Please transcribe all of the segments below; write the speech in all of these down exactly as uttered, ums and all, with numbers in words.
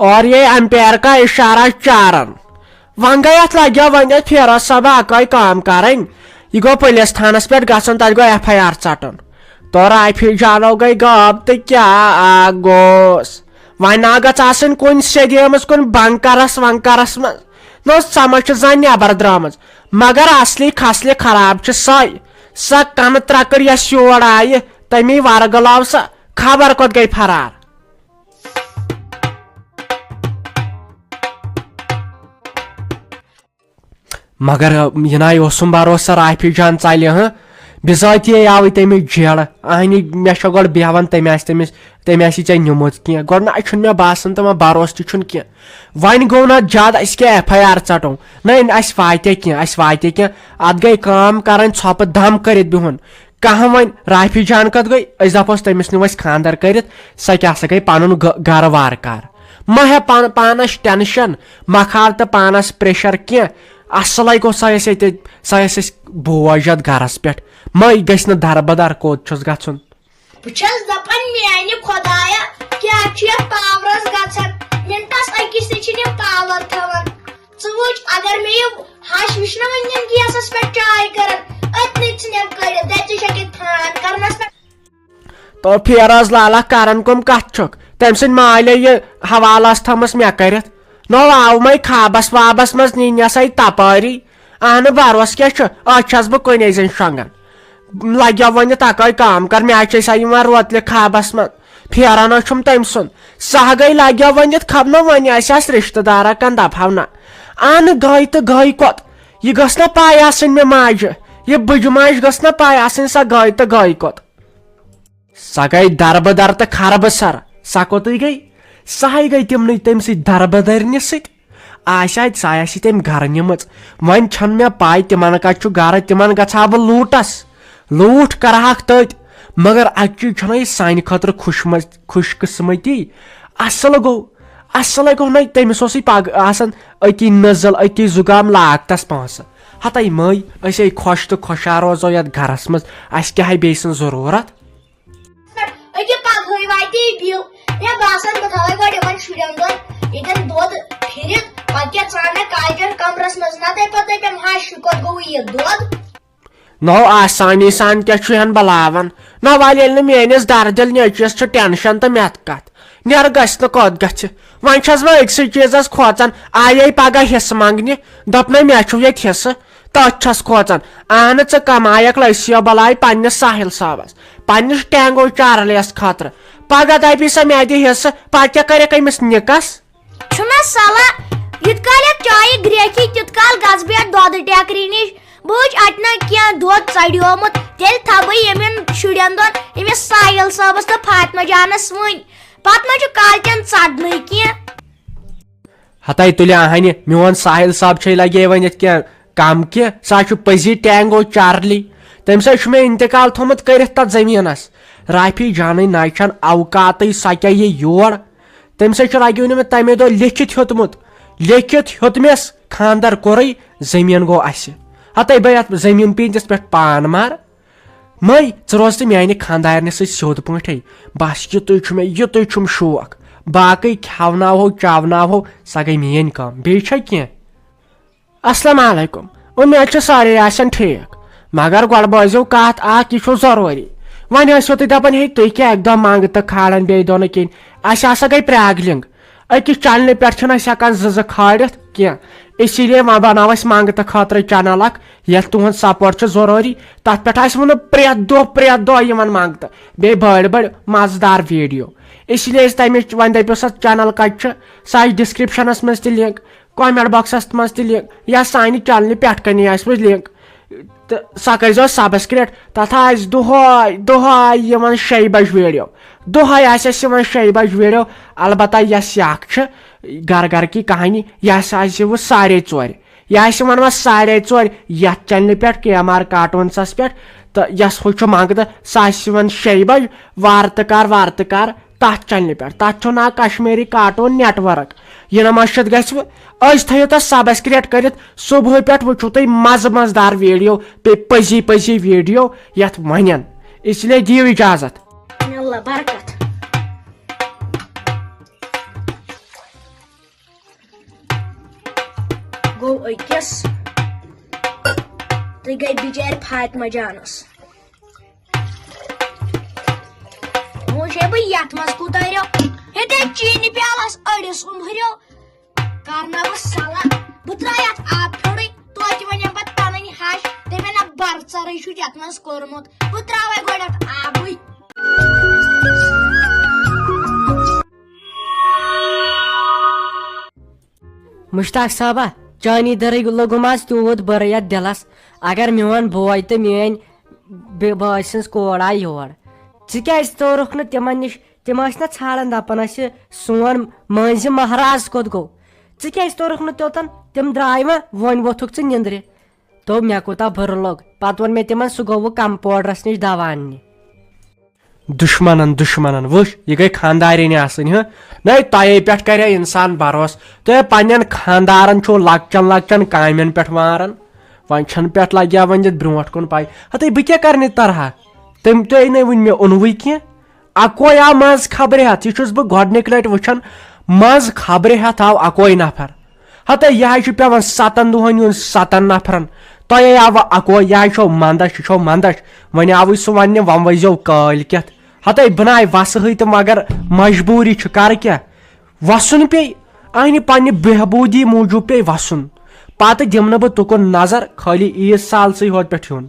اور یہ امپیر کا اشارہ چارن۔ وۄنۍ گٔے اتھ لگیو وۄنۍ اتھ فیروز صٲبہ اکٲے کٲم کرٕنۍ۔ یہِ گوٚو پُلیٖس تھانس پٮ۪ٹھ گژھُن، تتہِ گوٚو ایف آی آر ژٹُن۔ تو رافی جانو گٔے غٲب تہٕ کیٛاہ گوٚوس؟ وۄنۍ نا گژھ آسٕنۍ کُنہِ سیٚدیمٕژ کُنہِ بنکرس ونکرس منٛز۔ نہ اوس سمجھ چھِ زن نٮ۪بر درٛامٕژ۔ مگر اصلی خصلہِ خراب چھِ سۄے۔ سۄ کنہٕ ترکٕر یۄس یور آیہِ، تٔمی ورگلاو سۄ۔ خبر کوٚت گٔے فرار۔ مگر، یہِ ناے اوسُم بھروسہٕ رافی جان ژلہِ ہہ۔ بِذٲتی آوٕے تٔمِس جیڑٕ۔ اہنہِ مےٚ چھےٚ گۄڈٕ بیہوان تٔمۍ آسہِ تٔمِس، تٔمۍ آسہِ ژےٚ نیوٗمُت کینٛہہ۔ گۄڈٕ نہ چھُنہٕ مےٚ باسان تِمن بھروسہٕ تہِ چھُنہٕ کینٛہہ۔ وۄنۍ گوٚو نہ زیادٕ، اَسہِ کیٛاہ ایف آی آر ژٹو؟ نہ، اَسہِ واتہِ کینٛہہ، اَسہِ واتہِ کینٛہہ۔ اتھ گٔے کٲم کرٕنۍ، ژھۄپہٕ دم کٔرِتھ بِہُن۔ کانٛہہ وۄنۍ رافی جان کتھ گٔے؟ أسۍ دپوس تٔمِس نیوٗ اَسہِ خانٛدر کٔرِتھ، سۄ کیٛاہ سا گٔے پنُن گ-، گرٕ وارٕ کار۔ مہ ہےٚ پان-، پانس ٹینشن، مہ کھاو تہٕ پانس پریشر کینٛہہ۔ اصلے گوٚو سۄ ٲسۍ ییٚتہِ، سۄ ٲسۍ أسۍ بوج یتھ گرس پٮ۪ٹھ۔ مہ گژھِ نہٕ دربدر کوٚت چھُس گژھُن۔ بہٕ چھَس دَپان، میٛانہِ خۄدایا، کیٛاہ چھُ یَتھ پاورَس گژھان؟ مِنٹَس أکِس تہِ چھِنہٕ یِم پاور تھاوان۔ ژٕ وٕچھ، اگر مےٚ یِم ہَش وٕچھناوٕنۍ یِم گیسَس پٮ۪ٹھ چاے کَران، أتنٕے ژھٕنٮ۪م کٔڑِتھ، دَپہِ ژٕ چھَکھ ییٚتہِ پھان کَرنَس پٮ۪ٹھ۔ تو فیروز لالا کران کم کتھ چھُکھ؟ تٔمۍ سٕنٛدۍ مالے یہِ حوالہٕ ٲس تھٲمٕژ مےٚ کٔرِتھ۔ نو آو مے خوابس وابس منٛز نِنہِ سَے تپٲری۔ اہنہٕ بروس کیٛاہ چھُ؟ أتھۍ چھَس بہٕ کُنے زٔنۍ شۄنٛگان۔ لگیو ؤنِتھ اکٲے کٲم کر، مےٚ چھے سا یِوان روتلہِ خوابس منٛز۔ پھیران حظ چھُم تٔمۍ سُنٛد۔ سۄ ہا گٔے لگیو ؤنِتھ خب نہ وۄنۍ آسہِ اَسہِ رشتہٕ دارا کانٛہہ دپہو نہ۔ اہنہٕ گٔے تہٕ گٔے کوٚت؟ یہِ گٔژھ نہ پاے آسٕنۍ مےٚ ماجہِ۔ یہِ بٕجہِ ماجہِ گٔژھ نہ پاے آسٕنۍ سۄ گٔے تہٕ گٔے کوٚت۔ سۄ گٔے دربہٕ در تہٕ خربہٕ سر۔ سۄ کوٚتٕے گٔے؟ سۄ ہاے گٔے تِمنٕے تٔمۍ سٕے دربہٕ دٔرنہِ سۭتۍ۔ آسہِ آسہِ سۄ آسہِ تٔمۍ گرٕ نِمٕژ۔ وۄنۍ چھَنہٕ مےٚ پاے تِمن کتہِ چھُ گرٕ، تِمن گژھٕ ہا بہٕ لوٗٹس۔ لوٗٹھ کرٕ ہاکھ تٔتۍ۔ مگر اکہِ چیٖز چھَنہ یہِ سانہِ خٲطرٕ خوش مز-، خوش قسمتی۔ اصل گوٚو، اصل گوٚو نہ تٔمِس اوسُے پگ-، آسان أتی نٔزل، أتی زُکام لاگتس پونٛسہٕ۔ ہتے مٔے، أسۍ ہے خۄش تہٕ خۄشحال روزو یتھ گرس منٛز، اسہِ کیٛاہ ہے بیٚیہِ سٕنٛز ضروٗرت؟ أکہِ پگہٕے واتی بِل۔ مےٚ باسان، بہٕ تھاوَے گۄڈٕ یِمَن شُرٮ۪ن دۄن ییٚتٮ۪ن دۄد پھِرِتھ، پَتہٕ کیٛاہ ژاو مےٚ کالچَن کَمرَس منٛز، نَتہٕ پَتہٕ دَپٮ۪م، ہا، شُکر گوٚو یہِ دۄد۔ نو آسانی سان کیٛاہ چھُ ہن بلاوان؟ نہ وَلہٕ ییٚلہِ نہٕ میٲنِس دردِل نیٚچوِس چھُ ٹینشن تہٕ مےٚ تہٕ کَتھ۔ نیر گژھِ نہٕ کوٚت گژھِ۔ وۄنۍ چھَس بہٕ أکسٕے چیٖزَس کھوژان، آیے پگاہ حصہٕ منٛگنہِ، دوٚپنَے مےٚ چھُو ییٚتہِ حصہٕ۔ تٔتھۍ چھَس کھوژان۔ اہنہٕ، ژٕ کمایکھ لٔسیو بلاے پننِس ساحل صٲبس، پننِس ٹینگو چارلیس خٲطرٕ۔ پگاہ دپی سۄ مےٚ دِ حصہٕ، پتہٕ کیٛاہ کرکھ أمِس نِکس؟ چھُ مےٚ صلاح، یُتھ کال یتھ چایہِ گرٛیکھی، تیُتھ کال گژھٕ بہٕ یتھ دۄدٕ ٹیکرِ نِش۔ بہٕ وٕچھ اتہِ نہ کینٛہہ دۄد ژڑیومُت، تیٚلہِ تھاوٕ بہٕ ییٚمٮ۪ن شُرٮ۪ن دۄن، أمِس ساحل صٲبس تہٕ فاطمہ جانس وٕنۍ۔ پتہٕ ما چھُ کالچن ژڑنٕے کینٛہہ۔ ہتے تُلہِ اہنہِ، میون ساحل صٲب چھے لگے وۄنۍ یتھ کینٛہہ کم کینٛہہ، سُہ ہا چھُ پٔزی ٹینگو چارلی۔ تٔمۍ سۭتۍ چھُ مےٚ انتقال تھوٚمُت کٔرِتھ تتھ زٔمیٖنس۔ رافی جانٕے ناے چھَنہٕ اوقاتٕے، سۄ کیٛاہ یہِ یور؟ تٔمۍ سۭتۍ چھُ لگیو نہٕ مےٚ تمے دۄہ لیکھِتھ ہیوٚتمُت۔ لیکھِتھ ہیوٚتمس، خانٛدر کوٚرُے، زٔمیٖن گوٚو اسہِ۔ ہتے بہٕ یتھ زٔمیٖن پیٖنتِس پٮ۪ٹھ پان مار۔ مے، ژٕ روز تہٕ میانہِ خانٛدارنہِ سۭتۍ سیوٚد پٲٹھۍ۔ بس یُتُے چھُ مےٚ، یُتُے چھُم شوق۔ باقٕے کھٮ۪وناوہو، چاوناوہو، سۄ گٔے میٲنۍ کٲم۔ بیٚیہِ چھا کینٛہہ؟ السلام علیکم۔ اُمید چھِ سٲری آسن ٹھیٖک۔ مگر گۄڈٕ بوزِو کتھ اکھ، یہِ چھُ ضروٗری۔ وۄنۍ ٲسِو تُہۍ دپان، ہے، تُہۍ کیٛاہ اکہِ دۄہ منٛگہٕ تہٕ کھالان، بیٚیہِ دۄہ نہٕ کِہینۍ؟ اسہِ ہسا گٔے پرٛاگ لِنٛگ۔ أکِس چینلہِ پٮ۪ٹھ چھِنہٕ أسۍ ہٮ۪کان زٕ زٕ کھٲلِتھ کینٛہہ، اسی لیے وۄنۍ بناو أسۍ منٛگتہٕ خٲطرٕ چینل اکھ، یتھ تُہُنٛد سپورٹ چھُ ضروٗری۔ تتھ پٮ۪ٹھ آسہِ وۄنۍ پرٛٮ۪تھ دۄہ، پرٛٮ۪تھ دۄہ یِوان منٛگتہٕ، بیٚیہِ بٔڑۍ بٔڑۍ مزٕدار ویڈیو۔ اسی لیے أسۍ تمِچ وۄنۍ دٔپِو سا چینل کتہِ چھِ، سۄ آسہِ ڈسکرپشنس منٛز تہِ لنک، کمنٹ باکسس منٛز تہِ لنک، یا سانہِ چینلہِ پٮ۪ٹھ کنی آسہِ وۄنۍ لنک۔ تہٕ سۄ کٔرۍزیو سبسکرایب۔ تتھ آسہِ دۄہے، دۄہے یِوان شیٚیہِ بجہِ ویڈیو۔ دۄہے آسہِ اَسہِ یِوان شیٚیہِ بجہِ ویڈیو۔ البتہ یۄس یہِ اکھ چھِ، گھر گھر کی کہانی، یہِ ہسا آسہِ یِوان ساڑے ژورِ۔ یہِ آسہِ یِوان وۄنۍ ساڑے ژورِ یتھ چینلہِ پٮ۪ٹھ، کے ایم آر کارٹونسس پٮ۪ٹھ۔ تہٕ یۄس ہُہ چھُ منٛگتہٕ، سۄ آسہِ یِوان شیٚیہِ بجہِ۔ وارٕ تہٕ کار، وارٕ تہٕ کار۔ تتھ چینلہِ پٮ۪ٹھ۔ تتھ چھُ ناو کشمیری کارٹون نیٹ ورک۔ یہِ نہٕ مٔشِتھ گژھِ وٕ۔ أزۍ تھٲیِو تُہۍ سبسکرایب کٔرِتھ۔ صبحٲے پٮ۪ٹھ وٕچھِو تُہۍ مزٕ مزٕدار ویڈیو، بیٚیہِ پٔزی پٔزی ویڈیو یتھ ونن۔ اس لیے دِیِو اجازت۔ اللہ برکت۔ أکِس تہٕ گٔے بِچارِ فاطمہ جانَس۔ وۄنۍ وٕچھے بہٕ یَتھ منٛز کوٗتاہ ہُریو۔ ہے، دے چیٖنہِ پیالَس أڑِس اوٚن ہُریو۔ کَرناوَس صلاح، بہٕ ترٛاوٕ یَتھ آب پھیوٚرُے، توتہِ وۄنۍ یِمہٕ بہٕ تَنٕنۍ ہَش، دَپن نہ بَرٕ ژَرٕے چھُ یَتھ منٛز کوٚرمُت۔ بہٕ ترٛاوَے گۄڈٕ اَتھ آبٕے۔ مشتاق صٲبہ، چٲنی دٔرٕے لوٚگُم آز تیوٗت بُرٕ یَتھ دِلَس، اگر میون بوے تہٕ میٲنۍ بے-، بٲے سٕنٛز کور آیہِ یور۔ ژٕ کیٛازِ توٚرُکھ نہٕ تِمن نِش؟ تِم ٲسۍ نہ ژھانڈان، دَپان ٲسۍ، "سون مٲنٛزِ مہراز کوٚت گوٚو؟ ژٕ کیٛازِ توٚرُکھ نہٕ توٚتن؟ تِم درٛاے وۄنۍ، وۄنۍ ووٚتھُکھ ژٕ نِندرِ۔" دوٚپ، مےٚ کوٗتاہ بُرٕ لوٚگ۔ پتہٕ ووٚن مےٚ تِمن، سُہ گوٚو وۄنۍ کمپاوڈرس نِش دوا اننہِ۔ دُشمنن، دُشمنن، وٕچھ، یہِ گٔے خاندارِنۍ آسٕنۍ، ہہ؟ نَے، تۄہے پٮ۪ٹھ کرے انسان بھروسہٕ۔ تُہۍ پننٮ۪ن خاندارن چھِو لۄکچن لۄکچن کامٮ۪ن پٮ۪ٹھ واران۔ وۄنۍ چھَنہٕ پٮ۪ٹھ لگیا وۄنۍ یَتھ برونٛٹھ کُن پَے۔ ہتے بہٕ کیٛاہ کرنہِ ترہا؟ تٔمۍ تہِ نے وٕنہِ مےٚ اوٚنوُے کینٛہہ۔ اَکوے آو منٛز خبرِ ہٮ۪تھ، یہِ چھُس بہٕ گۄڈٕنِکۍ لٹہِ وٕچھان، منٛز خبرِ ہٮ۪تھ آو اَکوے نفر۔ ہتے یہِ حظ چھُ پٮ۪وان ستن دۄہن یُن ستن نفرن۔ تۄہے آوٕ اَکوے، یہِ حظ چھو منٛدچھ، یہِ چھو منٛدچھ۔ وۄنۍ آوٕے سُہ وننہِ، وۄنۍ ؤسۍزیو کٲلۍ کٮ۪تھ۔ ہتے بہٕ ناے وسہٕے تہٕ مگر مجبوٗری چھِ، کرٕ کیٛاہ؟ وسُن پیٚیہِ، اہنہِ پننہِ بہبوٗدی موٗجوٗب پیٚیہِ وسُن۔ پتہٕ دِمہٕ نہٕ بہٕ تُکُن نظر، خٲلی عیٖد سالسٕے ہوت پٮ۪ٹھ یُن۔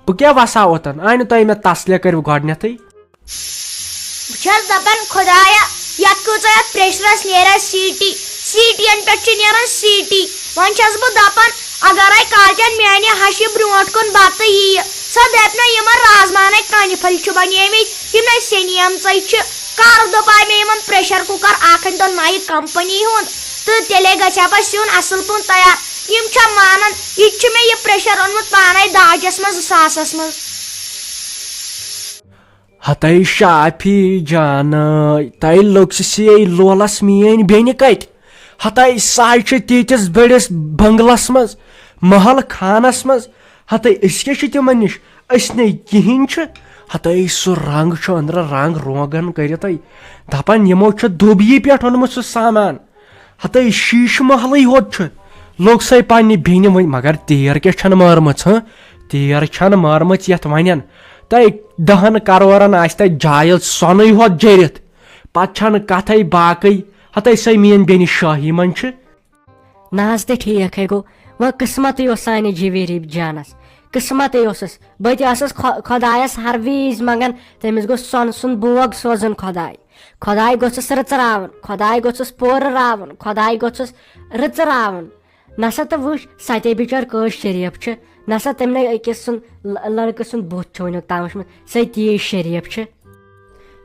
بہٕ کیٛاہ وسہٕ ہا اوٚتن؟ اہنہِ تۄہہِ مےٚ تسلے کٔرِو گۄڈنیتھٕے۔ بہٕ چھَس دَپان، خۄدایا، یَتھ کۭژاہ یَتھ پریشرَس نیرِ سیٖٹی، سیٖٹیَن پٮ۪ٹھ چھِ نیران سیٖٹی۔ وۄنۍ چھَس بہٕ دَپان، اگرے کالچَن میٛانہِ ہَشہِ برٛونٛٹھ کُن بَتہٕ یِیہِ، سۄ دَپہِ نہ، یِمَن رازماہَن کَنہِ پھٔلۍ چھِ بَنیمٕتۍ، یِم نَے سیٚنیمژَے چھِ۔ کَر دوٚپے مےٚ یِمَن پریشر کُکر اَکھ أنۍ تون نَیہِ کمپنی ہُنٛد، تہٕ تیٚلے گژھِ ہا پَتہٕ سیُن اَصٕل پٲٹھۍ تیار۔ یِم چھا مانان؟ یہِ تہِ چھُ مےٚ یہِ پریشر اوٚنمُت پانے داجس منٛز زٕ ساسس منٛز۔ ہتے شافی جانہٕ، تۄہہِ لوٚگ سُہ سے لولس میٲنۍ بیٚنہِ کتہِ؟ ہتے سۄ چھِ تیٖتِس بٔڑِس بنگلس منٛز، محل خانس منٛز۔ ہتے أسۍ کیٛاہ چھِ تِمن نِش؟ أسۍ نے کِہیٖنۍ چھِ۔ ہتے سُہ رنگ چھُ أنٛدرٕ رنگ روغن کٔرِتھ۔ دپان یِمو چھُ دُبیہِ پٮ۪ٹھ اوٚنمُت سُہ سامان۔ ہتے شیٖشہٕ محلٕے ہوت چھُ۔ لوٚگ سَے پننہِ بیٚنہِ وۄنۍ، مگر تیٖر کیٛاہ چھَنہٕ مٲرمٕژ، ہہ؟ تیٖر چھَنہٕ مٲرمٕژ یَتھ وَنٮ۪ن۔ تَے دَہَن کرورَن آسہِ تَتہِ جایہِ سۄنٕے ہوت جٔرِتھ۔ پَتہٕ چھَنہٕ کَتھَے باقٕے۔ ہتے سَے میٛٲنۍ بیٚنہِ شٲہی منٛز چھِ۔ نہ حظ، تہِ ٹھیٖک ہے گوٚو۔ وۄنۍ قٕسمتٕے اوس سانہِ جویریٖب جانَس۔ قٕسمتٕے اوسُس۔ بہٕ تہِ ٲسٕس خۄ-، خۄدایَس ہر وِزِ منٛگان، تٔمِس گوٚژھ سۄنہٕ سُنٛد بوگ سوزُن خۄداے۔ خۄداے گوٚژھُس رٕژراوُن، خۄداے گوٚژھُس پورٕ راوُن، خۄداے گوٚژھُس رٕژراوُن۔ نسا تہٕ وٕچھ، سۄ تے بِچٲر کٔژ شریٖف چھِ۔ نسا تٔمۍ نے أکِس سُنٛد ل-، لڑکہٕ سُنٛد بُتھ چھُ وٕنیُک تام وٕچھمُت، سۄ تیٖژ شریٖف چھِ۔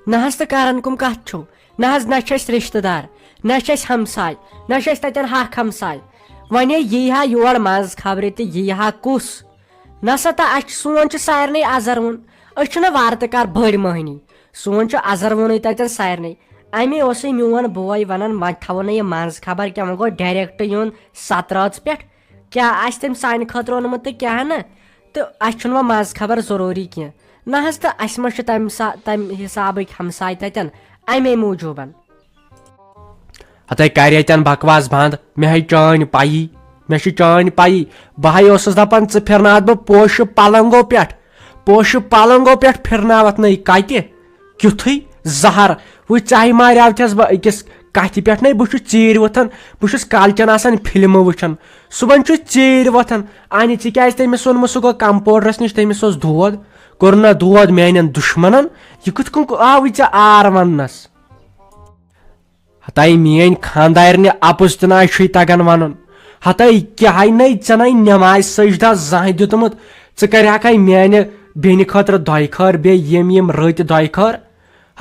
نہ حظ، تہٕ کران کُم کتھ چھُو؟ نہ حظ، نہ چھِ أسۍ رشتہٕ دار، نہ چھِ أسۍ ہمساے، نہ چھِ أسۍ تتٮ۪ن حق ہمساے۔ وۄنۍ یی ہا یور منٛز خبرِ تہٕ یی ہا کُس؟ نسا تہٕ اَسہِ چھُ، سون چھُ سارنٕے ازروُن۔ أسۍ چھِنہٕ وارٕ تہٕ کار بٔڑۍ مٔہنی۔ سون چھُ ازروُنٕے تَتٮ۪ن سارنٕے۔ اَمے اوسُے میون بوے وَنان، وۄنۍ تھاوو نہٕ یہِ منٛز خبر کینٛہہ، وۄنۍ گوٚو direct یُن سترٲژ پٮ۪ٹھ۔ کیٛاہ آسہِ تٔمۍ سانہِ خٲطرٕ اوٚنمُت تہٕ کیٛاہ نہٕ؟ تہٕ اَسہِ چھُنہٕ وۄنۍ منٛز خبر ضروٗری کینٛہہ۔ نہ حظ، تہٕ اَسہِ ما چھُ تَمہِ سا-، تَمہِ حسابٕکۍ ہمساے تَتٮ۪ن؟ اَمے موٗجوٗبَن۔ ہتے کر ییٚتٮ۪ن بکواس بنٛد، مےٚ ہے چٲنۍ پَیی، مےٚ چھِ چٲنۍ پَیی۔ بہٕ ہے اوسُس دَپان، ژٕ پھِرناوَتھ بہٕ پوشہٕ پلنٛگو پٮ۪ٹھ، پوشہٕ پلنٛگو پٮ۪ٹھ پھِرناوَتھ نَے کَتہِ؟ کیُتھُے زہر، وٕچھ ژےٚ ہے ماریٛاوتھَس بہٕ أکِس کَتھِ پٮ۪ٹھ نَے، بہٕ چھُس ژیٖرۍ وۄتھان، بہٕ چھُس کالچَن آسان فِلمہٕ وٕچھان۔ صُبحن چھُس ژیٖرۍ وۄتھان، اَہنہِ ژےٚ کیٛازِ تٔمِس ووٚنمُت، سُہ گوٚو کمپاوڈرَس نِش، تٔمِس اوس دود، کوٚر نہ دود میٛانٮ۪ن دُشمنَن، یہِ کِتھ کٔنۍ آوٕے ژےٚ آر وَننَس؟ ہتاے میٲنۍ خاندارنہِ اپُز تہِ نہ چھُے تگان ونُن۔ ہتاے کیاہ نے ژےٚ نے نمازِ سجدہ زانٛہہ دیُتمُت؟ ژٕ کرِہکھے میانہِ بیٚنہِ خٲطرٕ دۄیہِ خٲر، بیٚیہِ یِم یِم رٕتۍ دۄیہِ خٲر؟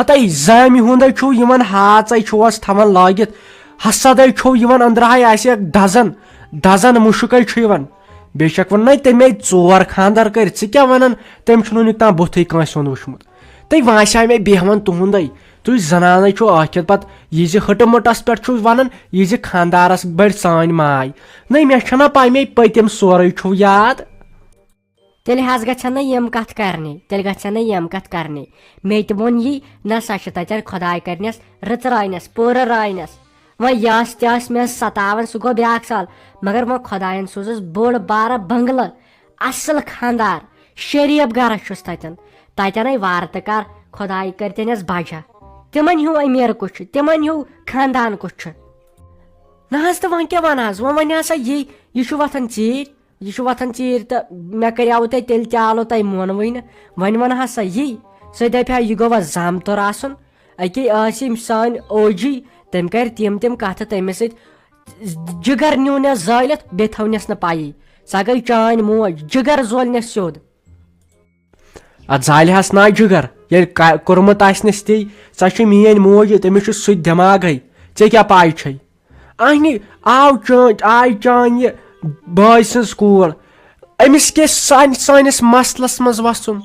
ہتاے زامہِ ہُنٛدے چھُو یِوان ہاژے چھُوس تھاوان لٲگِتھ۔ حسدے چھُو یِوان أنٛدرہے آسہِ دزان، دزان مُشُکے چھُ یِوان۔ بیٚیہِ چھکھ وۄنۍ نے تٔمۍ ژور خاندر کٔرۍ، ژٕ کیاہ ونان؟ تٔمۍ چھُنہٕ وُنیُک تام بُتھٕے کٲنٛسہِ ہُنٛد وُچھمُت۔ تُہۍ واسیٛاے مےٚ بیہوان تُہُنٛدے۔ تُہۍ زنانَے چھِو ٲکھِتھ پتہٕ یہِ زِ ہٕٹہٕ مٕٹَس پٮ۪ٹھ چھِو وَنان، یہِ زِ خانٛدارَس بٔڑۍ سٲنۍ ماے۔ نٔے، مےٚ چھَنا پَے، مےٚ پٔتِم سورُے چھُو یاد۔ تیٚلہِ حظ گژھن نہٕ یِم کَتھٕ کَرنہِ، تیٚلہِ گژھن نہٕ یِم کَتھٕ کَرنہِ۔ مےٚ تہِ ووٚن یی، نہ سا چھِ تَتٮ۪ن خۄداے کَرنَس رٕژ راینَس، پوٗرٕ راینَس۔ وۄنۍ یہِ آسہِ تہِ آسہِ مےٚ ستاوان، سُہ گوٚو بیٛاکھ سوال۔ مگر وۄنۍ خۄداین سوٗزُس بوٚڑ بارٕ بنگلہٕ، اصل خاندار، شریف گرس چھُس تتٮ۪ن۔ تتٮ۪ن آے وارٕ تہٕ کار، خۄداے کٔرتنس بجا۔ تِمن ہیوٗ امیر کُس چھُ، تِمن ہیوٗ خاندان کُس چھُ؟ نہ حظ، تہٕ وۄنۍ کیٛاہ ونہٕ حظ؟ وۄنۍ ونہِ ہسا یی، یہِ چھُ وۄتھان ژیٖرۍ، یہِ چھُ وۄتھان ژیٖرۍ، تہٕ مےٚ کریاوٕ تۄہہِ تیٚلہِ تہِ آلو، تۄہہِ مونوٕے نہٕ۔ وۄنۍ ونہٕ ہسا یی، سُہ دپہِ ہا، یہِ گوٚوا زامتُر آسُن؟ أکے ٲسۍ یِم سٲنۍ او جی، تٔمۍ کٔرۍ تِم تِم کتھٕ تٔمِس سۭتۍ، جگر نیونس زٲلِتھ، بیٚیہِ تھٲونس نہٕ پَیی۔ سۄ گٔے چٲنۍ موج، جگر زولنس سیوٚد۔ اتھ زالہِ ہس نا جگر، ییٚلہِ کا-، کوٚرمُت آسنس تی، سۄ چھِ میٲنۍ موج، تٔمِس چھُ سُہ تہِ دٮ۪ماغے۔ ژےٚ کیٛاہ پاے چھے؟ اہنہِ آو چٲنۍ، آے چٲنۍ یہِ بٲے سٕنٛز کوٗر، أمِس کیٛاہ سانہِ، سٲنِس مسلس منٛز وسُن؟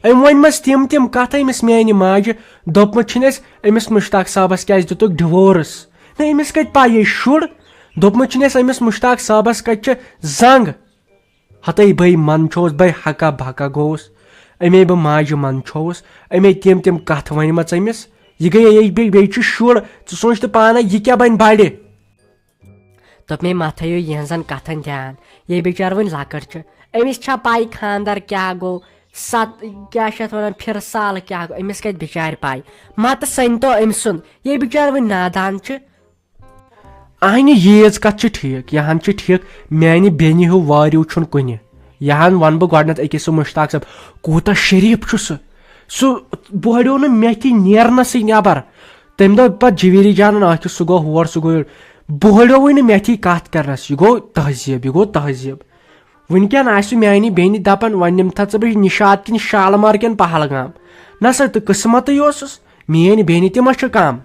أمۍ ؤنۍ مس تِم تِم کتھٕ أمِس میانہِ ماجہِ، دوٚپمُت چھُنہٕ اَسہِ أمِس مشتاق صٲبس کیٛازِ دِتُکھ ڈِوورس؟ نہ، أمِس کتہِ پاے یہِ شُر؟ دوٚپمُت چھُنہٕ اَسہِ أمِس مشتاق صٲبس کتہِ چھِ زنگ؟ ہتے بے منٛدچھوس، بے ہکا بکا گوس، امے بہٕ ماجہِ منٛدچھوس، امے تِم تِم کتھٕ ؤنمژ أمِس۔ یہِ گٔیے یہِ بیٚیہِ، بیٚیہِ چھُ شُر، ژٕ سونٛچ تہٕ پانَے، یہِ کیٛاہ بنہِ بڑِ؟ دوٚپ مے، مہ تھٲیِو یِہنٛزن کتھن دیان، یہِ بچار وُنہِ لۄکٕٹ چھِ، أمِس چھا پاے خاندر کیٛاہ گوٚو، ست-، کیٛاہ چھِ اتھ ونان، پھرٕ سال کیٛاہ گوٚو، أمِس کتہِ بچارِ پاے؟ متہٕ سٔنۍ تو أمۍ سُنٛد، یہِ بچار وُنہِ نادان چھِ۔ اہنہِ ییٖژ کتھ چھِ ٹھیٖک، یہِ ہن چھِ ٹھیٖک، میانہِ بیٚنہِ ہیوٗ واریوٗ چھُنہٕ کُنہِ۔ یہِ ہن ونہٕ بہٕ گۄڈٕنیتھ أکِس سُہ مشتاق صٲب، کوٗتاہ شریٖف چھُ سُہ۔ سُہ بوہریو نہٕ مےٚ تھی نیرنسٕے نٮ۪بر۔ تٔمۍ دوٚپ پتہٕ جویری جانن، آکھِ سُہ گوٚو ہور، سُہ گوٚو یور۔ بوہریوٕے نہٕ مےٚ تھی کتھ کرنس، یہِ گوٚو تہذیب، یہِ گوٚو تہذیب۔ وٕنکٮ۪ن آسہِ میانہِ بیٚنہِ دپان، وۄنۍ نِمتھا ژٕ بہٕ نشاط کِنۍ شالمار کِنۍ پہلگام۔ نہ سا، تہٕ قٕسمتٕے اوسُس، میٲنۍ بیٚنہِ تہِ ما چھِ کم؟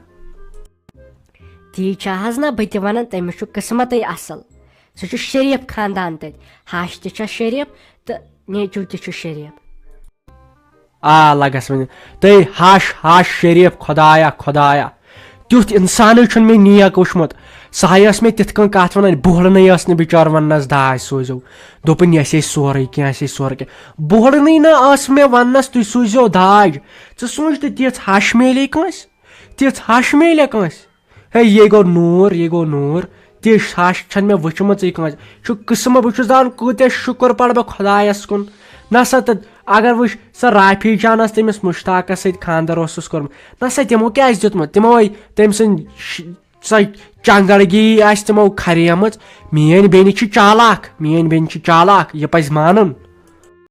تی چھا حظ نہ بہٕ تہِ ونان، تٔمِس چھُ قٕسمتٕے اصل۔ سُہ چھُ شریٖف خاندان تتہِ، ہش تہِ چھس شریٖف تہٕ نیٚچو تہِ چھُ شریٖف۔ آ، لگس وۄنۍ۔ تہٕ ہش ہش شریٖف، خۄدایا خۄدایا، تیُتھ انسانٕے چھُنہٕ مےٚ نیک وٕچھمُت۔ سۄ ہاے ٲس مےٚ تِتھ کٔنۍ کتھ ونان، بوہڑنٕے ٲس نہٕ بچار وننس داج سوٗزِو۔ دوٚپُن، یہِ آسہِ سورُے کینٛہہ، آسہِ سورُے کینٛہہ۔ بوہڑنٕے نہ ٲس مےٚ وننس، تُہۍ سوٗزِو داج۔ ژٕ سونٛچ تہٕ، تِژھ ہش میلے کٲنٛسہِ؟ تِژھ ہش میلے کٲنٛسہِ؟ ہے، یے گوٚو نوٗر، یے گوٚو نوٗر۔ تِژھ ہش چھَنہٕ مےٚ وٕچھمٕژٕے کٲنٛسہِ۔ چھُ قٕسمت، بہٕ چھُس دَپان، کوٗتاہ شُکُر پَرٕ بہٕ خۄدایَس کُن۔ نہ سا، تہٕ اگر وٕچھ سا، رافی جانَس تٔمِس مُشتاقَس سۭتۍ خانٛدَر اوسُس کوٚرمُت۔ نہ سا، تِمو کیٛازِ دیُتمُت؟ تِمو ہے تٔمۍ سٕنٛدۍ ش-، سۄ چنگڑگی آسہِ تِمو کھریمٕژ۔ میٛٲنۍ بیٚنہِ چھِ چالاک، میٛٲنۍ بیٚنہِ چھِ چالاک، یہِ پَزِ مانُن۔